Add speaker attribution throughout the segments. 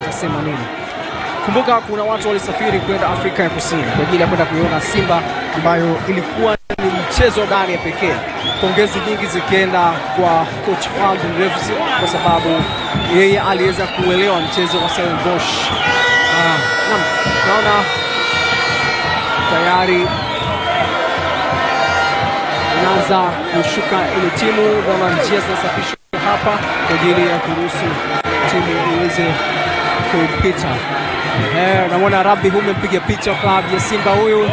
Speaker 1: atasema nini. Kumbuka kuna watu walisafiri kwenda Afrika ya Kusini kwa ajili ya kwenda kuiona Simba, ambayo ilikuwa ni mchezo gani ya pekee. Pongezi nyingi zikienda kwa coach Fadlu Davids kwa sababu yeye aliweza kuelewa mchezo wa Stellenbosch. Naam, naona tayari inaanza kushuka ile timu, naona njia zinasafishwa hapa kwa ajili ya kuruhusu timu iweze kupita. Naona Rabbi hume mpiga picha klabu ya Simba huyu.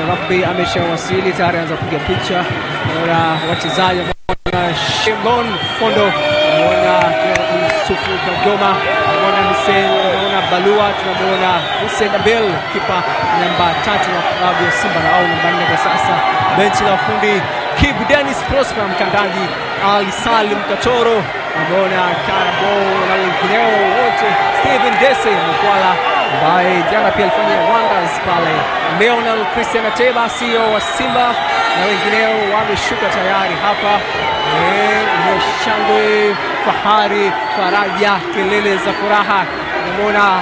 Speaker 1: Rabbi ameshawasili tayari, anaanza kupiga picha. Naona wachezaji, naona Shimon Fondo, naona Yusufu Kagoma, naona Hussein, naona Balua, tunamuona Hussein Abel, kipa namba 3 wa klabu ya Simba na au namba 4 kwa sasa. Benchi la ufundi Kibu Dennis Prosper, mkandaji Ali Salim Katoro, namuona Karabo na wengineo wote, Steven Dese Mkwala ambaye jana pia alifanya wonders pale, Leonel Christian Ateba CEO wa Simba na wengineo wameshuka tayari hapa. Shangwe, fahari, faraja, kelele za furaha. Namuona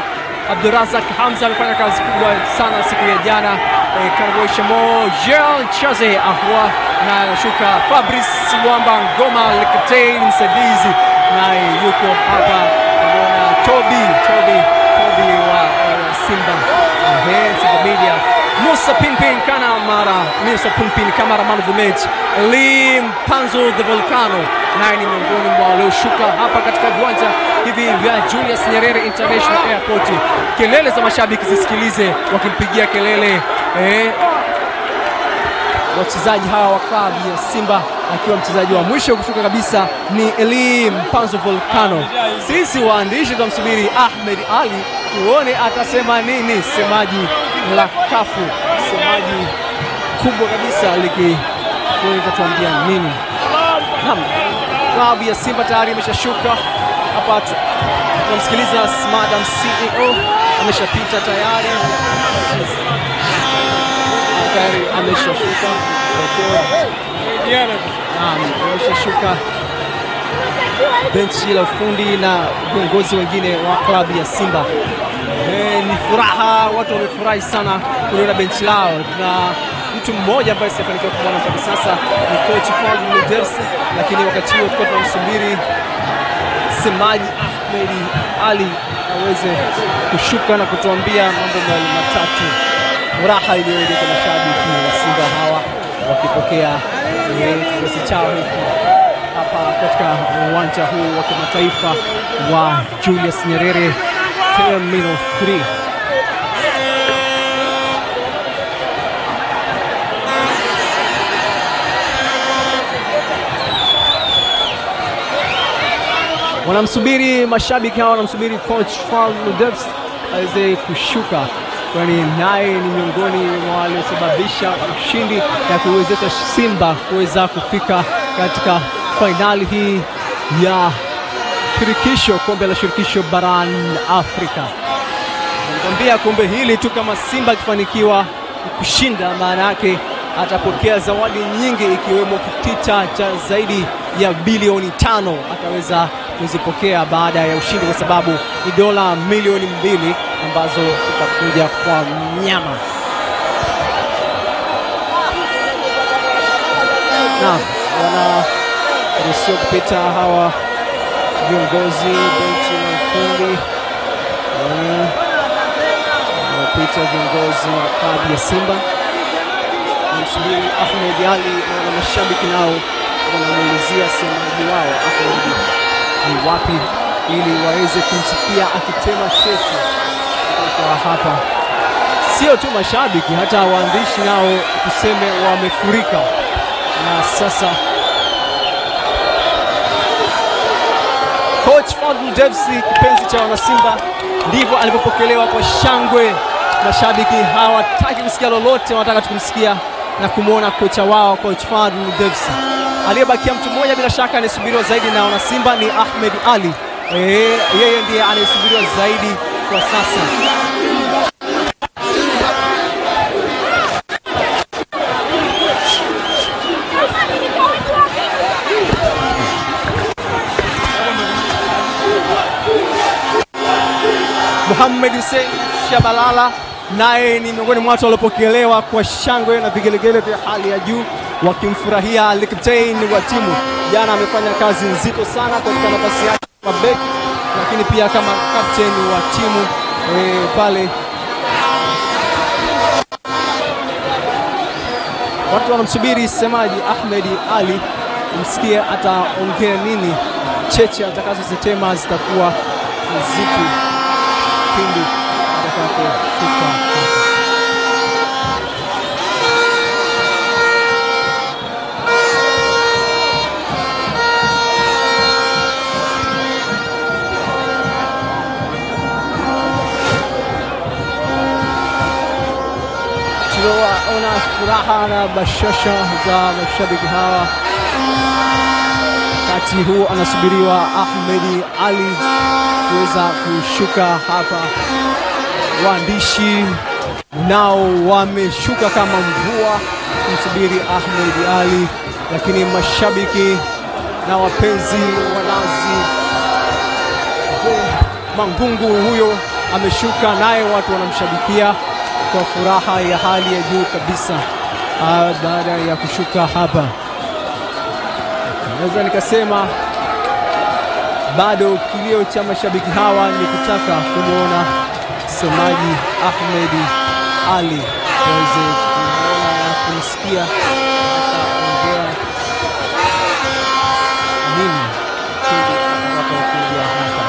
Speaker 1: Abdurazak Hamza alifanya kazi kubwa sana siku ya jana. Karabo Shamo, Jean Chaze Ahwa na anashuka Fabrice Wamba Ngoma Lekatei msaidizi naye yuko hapa. Namuona Toby wa Simba. Simba Media. Musa Pinpin Kamara, Musa Pinpin Kamara man of the match. Lim Panzo the Volcano naye ni miongoni mwa walioshuka hapa katika viwanja hivi vya Julius Nyerere International Airport. Kelele za mashabiki zisikilize wakimpigia kelele wachezaji hawa wa klabu ya Simba, akiwa mchezaji wa mwisho kushuka kabisa ni Elim Panzo Volcano. Sisi waandishi tunamsubiri Ahmed Ali tuone atasema nini, semaji la kafu, semaji kubwa kabisa liki kutuambia nini. Naam, klabu ya Simba tayari imeshashuka hapa. Tunamsikiliza Madam CEO ameshapita tayari. Tayari ameshashuka. Naam, ameshashuka benchi la ufundi na viongozi wengine wa klabu ya Simba. Ni furaha, watu wamefurahi sana kuliona benchi lao. Na mtu mmoja ambaye sijafanikiwa kumwona mpaka sasa ni coach Fadlu Davids, lakini wakati huo tulikuwa tunamsubiri semaji Ahmed Ali aweze kushuka na kutuambia mambo matatu. Furaha iliyoje kwa mashabiki wa Simba hawa wakipokea kikosi chao hiki hapa katika uwanja huu wa kimataifa wa Julius Nyerere Terminal 3. Wanamsubiri mashabiki hawa, wanamsubiri coach Fadlu Davids aweze kushuka, kwani naye ni miongoni mwa waliosababisha ushindi na kuwezesha Simba kuweza kufika katika finali hii ya shirikisho, kombe la shirikisho barani Afrika. Nakwambia kombe hili tu kama Simba akifanikiwa kushinda, maana yake atapokea zawadi nyingi ikiwemo kitita cha zaidi ya bilioni 5 ataweza kuzipokea baada ya ushindi, kwa sababu ni dola milioni 2 ambazo zitakuja kwa mnyama. Na wanaruhusiwa kupita hawa viongozi, benchi la ufundi, wanapita viongozi wa klabu ya Simba. Msubiri Ahmed Ali na mashabiki nao wanamuulizia semaji wao Ahmed ni wapi ili waweze kumsikia akitema sheshi kwa hapa. Sio tu mashabiki, hata waandishi nao tuseme wamefurika. Na sasa coach Fadlu Davids, kipenzi cha wanasimba, ndivyo alipopokelewa kwa shangwe. Mashabiki hawataki kusikia lolote, wanataka tukumsikia na kumuona kocha wao coach Fadlu Davids. Aliyebakia mtu mmoja bila shaka anasubiriwa zaidi na wanasimba ni Ahmed Ali. Yeye ndiye anayesubiriwa zaidi kwa sasa. Mohamed Hussein Shabalala naye ni miongoni mwa watu waliopokelewa kwa shangwe na vigelegele vya hali ya juu, wakimfurahia captain wa timu. Jana amefanya kazi nzito sana katika nafasi yake kama beki, lakini pia kama captain wa timu pale. Watu wanamsubiri semaji Ahmed Ali, msikie ataongea nini, cheche atakazozitema zitakuwa zipi pindi atakapofika hapa. Tunaona furaha na bashasha za mashabiki hawa. Wakati huu anasubiriwa Ahmed Ali kuweza kushuka hapa. Waandishi nao wameshuka kama mvua kumsubiri Ahmed Ali, lakini mashabiki na wapenzi wa Nazi Mangungu huyo ameshuka naye, watu wanamshabikia kwa furaha ya hali ya juu kabisa baada ya kushuka hapa. Naweza nikasema bado kilio cha mashabiki hawa ni kutaka kumuona semaji Ahmed Ali, waweze kumuona na kumsikia ataongea nini pindi atakapokuja hapa.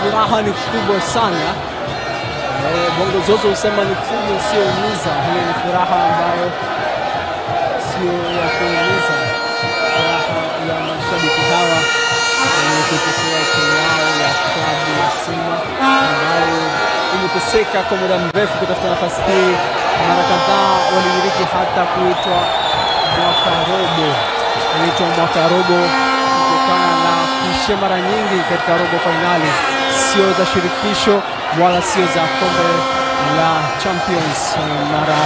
Speaker 1: Furaha ni kubwa sana. Bongo Zozo husema ni kubwa usioumiza. Hiyo ni furaha ambayo sio ya kuumiza. Furaha ya mashabiki hawa wenye kupokea timu yao ya klabu ya Simba ambayo imeteseka kwa muda mrefu kutafuta nafasi hii. Mara kadhaa waliriki hata kuitwa mwaka robo, kuitwa mwaka robo kutokana na kuishia mara nyingi katika robo finali, sio za shirikisho wala sio za kombe la Champions. Mara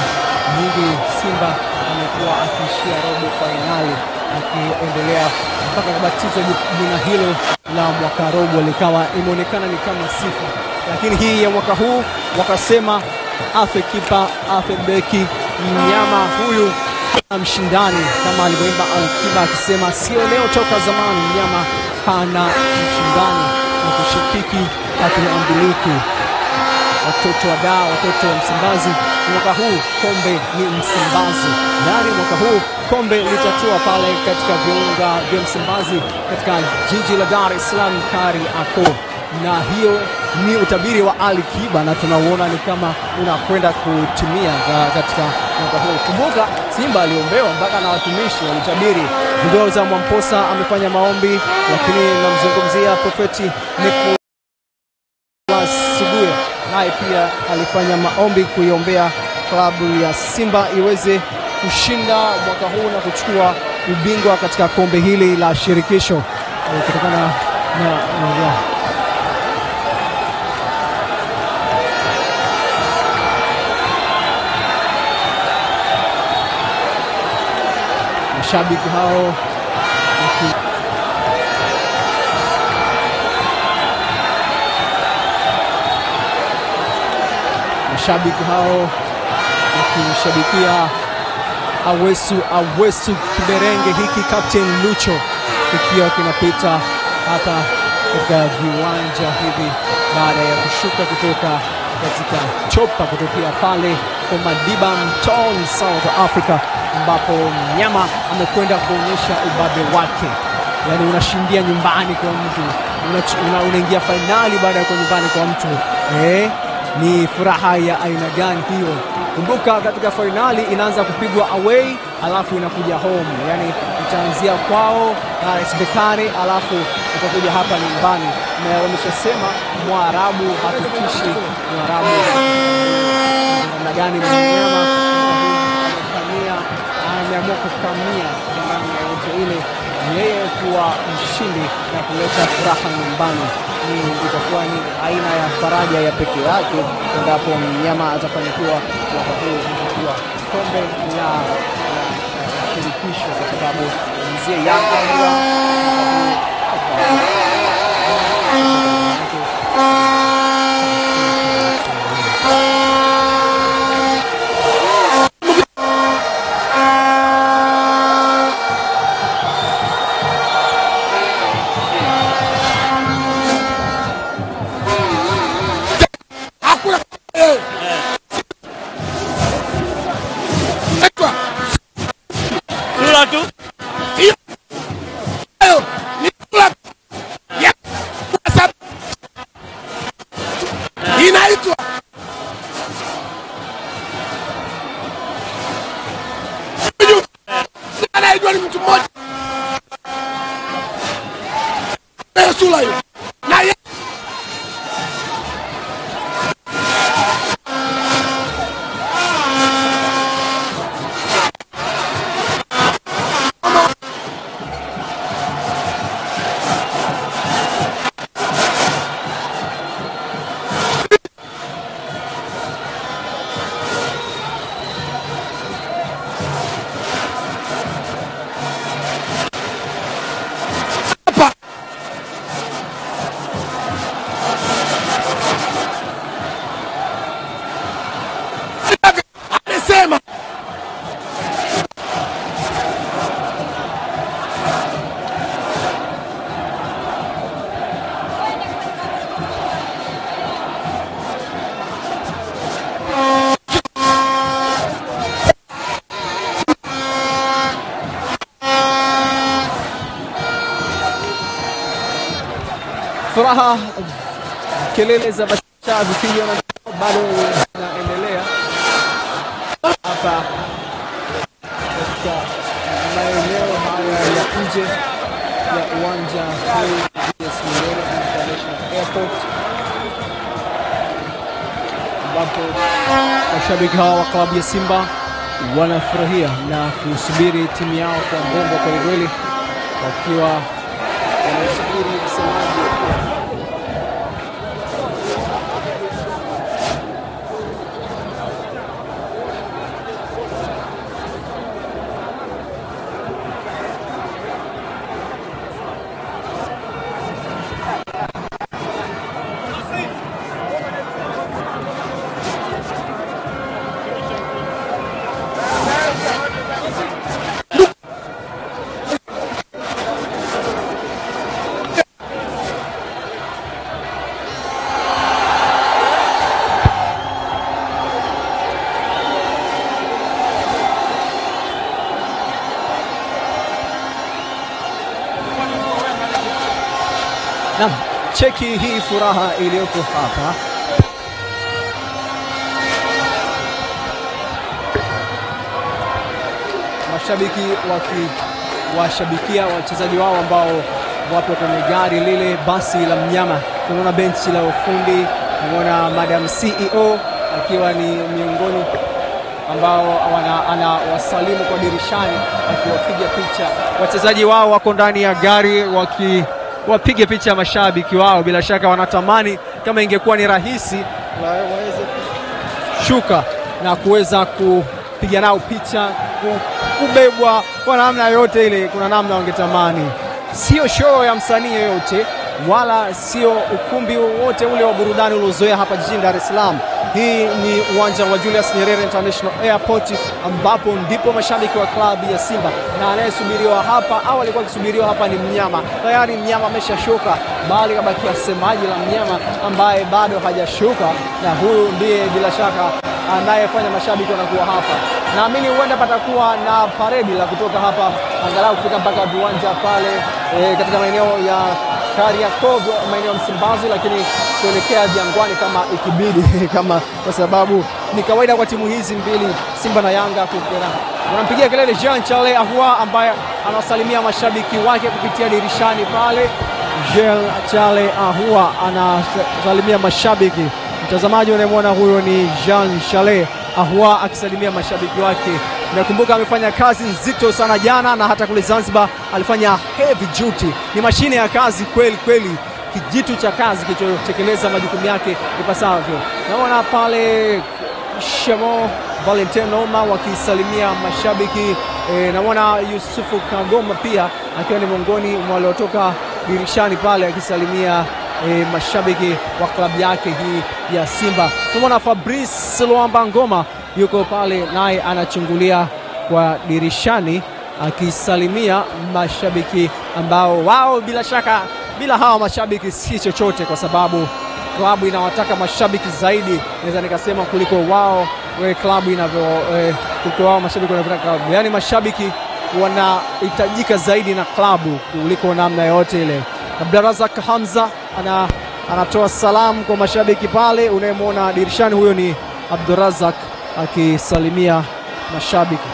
Speaker 1: nyingi Simba amekuwa akiishia robo finali, akiendelea mpaka kubatizwa jina hilo la mwaka robo, likawa imeonekana ni kama sifa. Lakini hii ya mwaka huu wakasema afe kipa afe beki, mnyama huyu mshindani, kama alivyoimba Alikiba akisema sio leo toka zamani, mnyama hana mshindani, hakushikiki hatuambiliki. Watoto wa daa, watoto wa Msimbazi, mwaka huu kombe ni Msimbazi. Yaani mwaka huu kombe litatua pale katika viunga vya Msimbazi katika jiji la Dar es Salaam, Kariakoo. Na hiyo ni utabiri wa Alikiba na tunauona ni kama unakwenda kutimia katika mwaka huu. Kumbuka Simba aliombewa mpaka na watumishi walitabiri. Bulldozer Mwamposa amefanya maombi, lakini namzungumzia Profeti Nicholas Suguye, naye pia alifanya maombi kuiombea klabu ya Simba iweze kushinda mwaka huu na kuchukua ubingwa katika kombe hili la shirikisho kutokana na mashabiki hao. Mashabiki hao wakimshabikia Awesu kiberenge hiki Captain Lucho ikiwa kinapita hapa katika viwanja hivi baada ya kushuka kutoka katika chopa kutokea pale kwa Madiba Mtoni, South Africa, ambapo mnyama amekwenda kuonyesha ubabe wake. Yaani unashindia nyumbani kwa mtu, unaingia finali baada ya kuwa nyumbani kwa mtu. Ni furaha ya aina gani hiyo? Kumbuka katika finali inaanza kupigwa away alafu inakuja home. Yaani itaanzia kwao RS Berkane alafu itakuja hapa nyumbani. Na wameshasema Mwarabu hatutishi, Mwarabu namna gani mnyama ameamua kukamia kwa namna yote ile, yeye kuwa mshindi na kuleta furaha nyumbani. ni itakuwa ni aina ya faraja ya pekee yake endapo mnyama atafanikiwa mwaka huu kuchukua kombe la shirikisho, kwa sababu mzee Yanga furaha, kelele za mashabiki bado zinaendelea hapa katika maeneo haya ya nje ya uwanja huu Julius Nyerere International Airport, ambapo mashabiki hawa wa klabu ya Simba wanafurahia na kusubiri timu yao kwa mbongo kweli kweli, wakiwa wanasubiri msemaji. Cheki hii furaha iliyoko hapa. Mashabiki wakiwashabikia wachezaji wao ambao wapo kwenye gari lile basi la mnyama. Tunaona benchi la ufundi, tunaona Madam CEO akiwa ni miongoni ambao anawasalimu kwa dirishani akiwapiga picha. Wachezaji wao wako ndani ya gari wapige picha mashabiki wao. Bila shaka wanatamani kama ingekuwa ni rahisi waweze kushuka na kuweza kupiga nao picha, kubebwa kwa namna yote ile. Kuna namna wangetamani. Sio show ya msanii yoyote wala sio ukumbi wote ule wa burudani uliozoea hapa jijini Dar es Salaam. Hii ni uwanja wa Julius Nyerere International Airport, ambapo ndipo mashabiki wa klabu ya Simba, na anayesubiriwa hapa au alikuwa akisubiriwa hapa ni mnyama. Tayari mnyama ameshashuka, bali kabakia semaji la mnyama ambaye bado hajashuka, na huyu ndiye bila shaka anayefanya mashabiki wanakuwa hapa. Naamini huenda patakuwa na paredi la kutoka hapa angalau kufika mpaka viwanja pale katika maeneo ya Kariakoo, maeneo ya Msimbazi, lakini kuelekea Jangwani kama ikibidi kama kwa sababu ni kawaida kwa timu hizi mbili Simba na Yanga kukutana. Wanampigia kelele Jean Charles Ahoua ambaye anawasalimia mashabiki wake kupitia dirishani pale. Jean Charles Ahoua anasalimia mashabiki. Mtazamaji unayemwona huyo ni Jean Charles Ahoua akisalimia mashabiki wake. Nakumbuka amefanya kazi nzito sana jana, na hata kule Zanzibar alifanya heavy duty. Ni mashine ya kazi kweli kweli. kijitu cha kazi kilichotekeleza majukumu yake ipasavyo. Naona pale Shemo Valentine Noma wakisalimia mashabiki. Naona Yusufu Kagoma pia akiwa ni miongoni mwa waliotoka dirishani pale akisalimia mashabiki wa klabu yake hii ya Simba. Tunaona Fabrice Luamba Ngoma yuko pale naye anachungulia kwa dirishani akisalimia mashabiki ambao wao bila shaka bila hawa mashabiki si chochote, kwa sababu klabu inawataka mashabiki zaidi, naweza nikasema kuliko wao klabu inavyo kuliko wao mashabiki wanavyotaka klabu. Yaani mashabiki wanahitajika zaidi na klabu kuliko namna yote ile. Abdulrazak Hamza anatoa salamu kwa mashabiki pale. Unayemwona dirishani huyo ni Abdulrazak akisalimia mashabiki.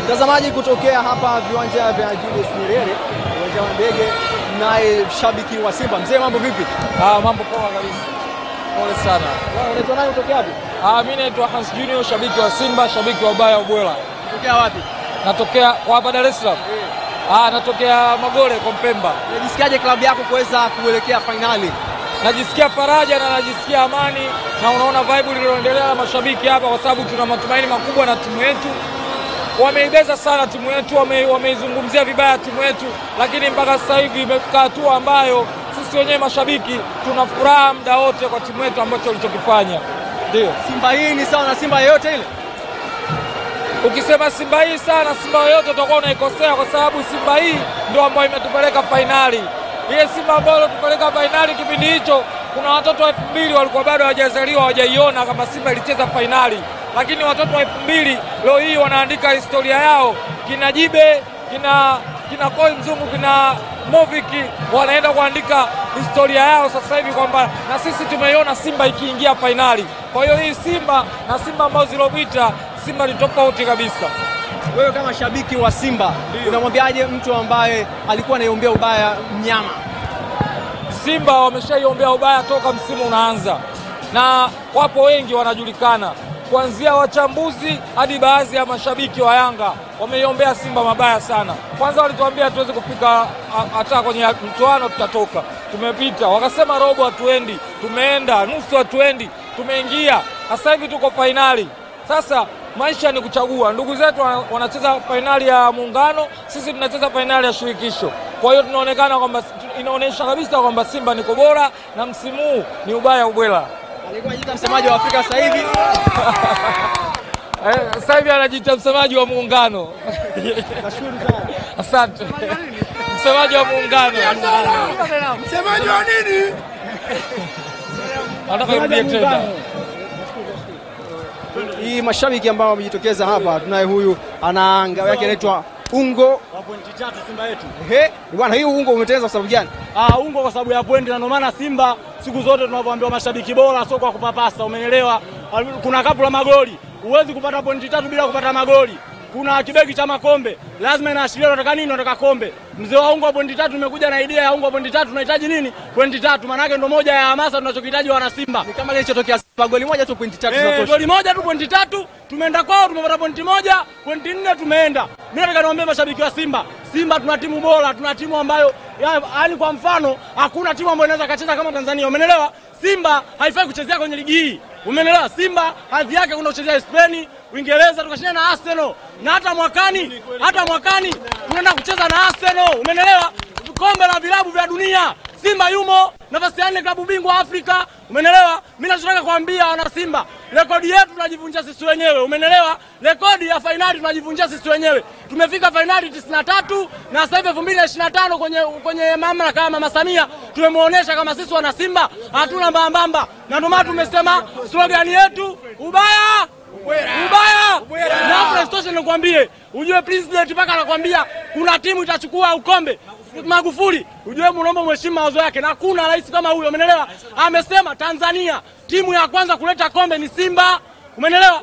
Speaker 1: Mtazamaji kutokea hapa viwanja vya Julius Nyerere, uwanja wa ndege, naye shabiki wa Simba. Mzee, mambo vipi?
Speaker 2: Mambo poa kabisa. Pole sana.
Speaker 1: Wewe unaitwa nani, kutokea wapi?
Speaker 2: Mimi naitwa Hans Junior, shabiki wa Simba, shabiki wa Ubaya Ubwela.
Speaker 1: Kutokea wapi?
Speaker 2: Natokea kwa hapa Dar es Salaam. Natokea Magole kwa Mpemba.
Speaker 1: Unajisikiaje klabu yako kuweza kuelekea finali?
Speaker 2: Najisikia faraja na najisikia amani, na unaona vibe lililoendelea la mashabiki hapa, kwa sababu tuna matumaini makubwa na timu yetu. Wameibeza sana timu yetu, wameizungumzia vibaya timu yetu, lakini mpaka sasa hivi imefika hatua ambayo sisi wenyewe mashabiki tuna furaha muda wote kwa timu yetu ambacho walichokifanya. Ndio.
Speaker 1: Simba hii ni sawa na Simba yoyote ile?
Speaker 2: Ukisema Simba hii sana Simba yoyote utakuwa unaikosea, kwa sababu Simba hii ndio ambayo imetupeleka finali. Ile Simba ambayo ilitupeleka finali kipindi hicho, kuna watoto wa 2000 walikuwa bado hawajazaliwa, hawajaiona kama Simba ilicheza finali. Lakini watoto wa 2000 leo hii wanaandika historia yao. Kina Jibe, kina Koi Mzungu, kina Moviki wanaenda kuandika historia yao sasa hivi kwamba na sisi tumeiona Simba ikiingia finali. Kwa hiyo hii Simba na Simba ambazo zilizopita, Simba ni tofauti kabisa.
Speaker 1: Wewe kama shabiki wa Simba, unamwambiaje mtu ambaye alikuwa anaiombea ubaya mnyama?
Speaker 2: Simba wameshaiombea ubaya toka msimu unaanza, na wapo wengi wanajulikana. Kuanzia wachambuzi hadi baadhi ya mashabiki wa Yanga wameiombea Simba mabaya sana. Kwanza walituambia hatuwezi kufika hata kwenye mtoano, tutatoka. Tumepita. Wakasema robo hatuendi, tumeenda, nusu hatuendi, tumeingia. Sasa hivi tuko fainali. Sasa maisha ni kuchagua. Ndugu zetu wanacheza fainali ya Muungano, sisi tunacheza fainali ya Shirikisho. Kwa hiyo tunaonekana kwamba inaonyesha kabisa kwamba Simba ni bora na msimu huu ni ubaya ubwela.
Speaker 1: Alikuwa anajiita msemaji wa Afrika sasa hivi.
Speaker 2: Sasa hivi anajiita msemaji wa Muungano.
Speaker 1: Nashukuru sana.
Speaker 2: Asante. Msemaji wa Muungano.
Speaker 3: Msemaji wa nini?
Speaker 2: Anataka irudie tena.
Speaker 1: Hii mashabiki ambao wamejitokeza hapa, tunaye huyu ana ngao yake inaitwa Ungo
Speaker 4: wa pointi 3 Simba yetu.
Speaker 1: Ehe, bwana, hii ungo umetengeneza kwa sababu gani?
Speaker 4: Ungo kwa sababu ya pointi, na ndio maana Simba siku zote tunavyoambiwa mashabiki bora sio kwa kupapasa, umeelewa? Kuna kapu la magoli. Huwezi kupata pointi 3 bila kupata magoli. Kuna kibegi cha makombe, lazima inaashiria unataka nini, unataka kombe. Mzee wa ungo wa pointi 3 nimekuja na idea ya ungo wa pointi 3, tunahitaji nini? Pointi 3, maana yake ndio moja ya hamasa tunachokihitaji wana Simba.
Speaker 1: Ni kama kilichotokea Simba, goli moja tu pointi 3 zinatosha.
Speaker 4: Goli moja tu pointi 3, tumeenda kwao tumepata pointi 1, pointi 4 tumeenda. Mimi nataka niwaambie mashabiki wa Simba, Simba tuna timu bora, tuna timu ambayo yaani kwa mfano hakuna timu ambayo inaweza kacheza kama Tanzania, umeelewa? Simba haifai kuchezea kwenye ligi hii. Umeelewa? Simba hadhi yake kuna kuchezea Spain, Uingereza, tukashinda na Arsenal. Na hata mwakani tunaenda kucheza na Arsenal. Umeelewa? Kombe la vilabu vya dunia. Simba yumo nafasi ya 4 klabu bingwa Afrika. Umeelewa? Mimi nachotaka kuambia wana Simba, rekodi yetu tunajivunjia sisi wenyewe. Umeelewa? Rekodi ya fainali tunajivunjia sisi wenyewe. Tumefika fainali 93 na sasa hivi 2025 kwenye mamlaka kama Mama Samia tumemuonesha kama sisi wana Simba hatuna mbambamba. Na ndio maana tumesema slogan yetu ubaya ubaya. Na hapo station nikwambie, ujue president mpaka anakuambia kuna timu itachukua ukombe. Magufuli, ujue muombe mheshimu mawazo yake, na hakuna rais kama huyo, umeelewa? Amesema Tanzania timu ya kwanza kuleta kombe ni Simba. Umeelewa?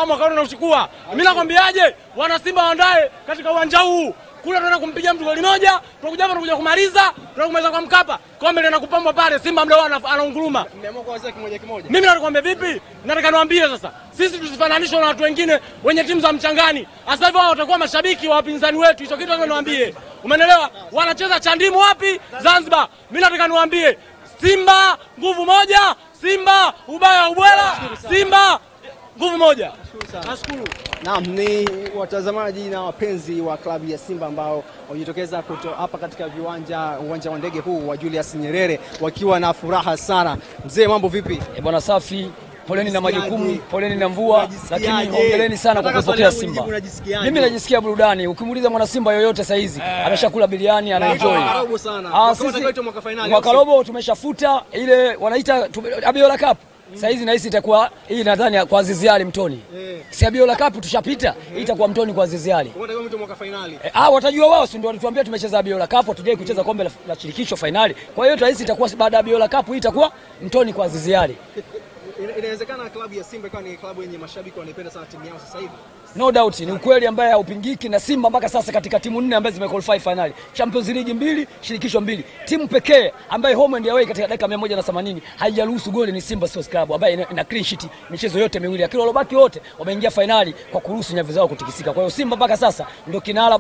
Speaker 4: Mwaka tunachukua. Mimi nakwambiaje, wana Simba waandae katika uwanja huu. Kule tunaenda kumpiga mtu goli moja, tunakuja hapa tunakuja kumaliza, tunakumaliza kwa Mkapa. Kombe linaenda kupambwa pale, Simba mleo anaunguruma.
Speaker 1: Mmeamua kuanza kimoja kimoja.
Speaker 4: Mimi nakwambia vipi? Nataka niwaambie sasa, sisi tusifananishwe na watu wengine wenye timu za mchangani. Sasa hivi wao watakuwa mashabiki wa wapinzani wetu. Hicho kitu nataka niwaambie. Umeelewa? Wanacheza chandimu wapi? Zanzibar. Mimi nataka niwaambie, Simba nguvu moja, Simba ubaya ubwela, Simba nguvu moja. Nashukuru.
Speaker 1: Naam, ni watazamaji na wapenzi wa klabu ya Simba ambao wamejitokeza hapa katika uwanja wa ndege huu wa Julius Nyerere wakiwa na furaha sana. Mzee, mambo vipi?
Speaker 5: Bwana safi. Poleni na majukumu, poleni na mvua, lakini hongereni sana kwa kupokea Simba. Mimi najisikia burudani. Ukimuuliza mwana Simba yoyote saa hizi, ameshakula biliani, anaenjoy. Sisi mwaka robo tumeshafuta ile wanaita Abiola Cup. Saa hizi nahisi itakuwa hii, nadhani kwa Azizi Ali Mtoni. Si Abiola Cup tushapita, hii itakuwa Mtoni kwa Azizi Ali.
Speaker 1: Mwaka finali.
Speaker 5: Watajua wao, si ndio walituambia tumecheza Abiola Cup, hatujai kucheza kombe la shirikisho finali. Kwa hiyo tunahisi itakuwa baada ya Abiola Cup hii itakuwa Mtoni kwa Azizi Ali.
Speaker 1: Inawezekana klabu ya Simba ikawa ni klabu yenye mashabiki wanaipenda sana timu yao sasa hivi.
Speaker 5: No doubt, ni ukweli ambaye haupingiki, na Simba mpaka sasa katika timu 4 ambazo zimequalify finali, Champions League 2, shirikisho 2. Timu pekee ambaye home and away katika dakika 180 haijaruhusu goli ni Simba Sports Club ambaye ina clean sheet michezo yote miwili. Lakini walobaki wote wameingia finali kwa kuruhusu nyavu zao kutikisika. Kwa hiyo Simba mpaka sasa ndio kinara.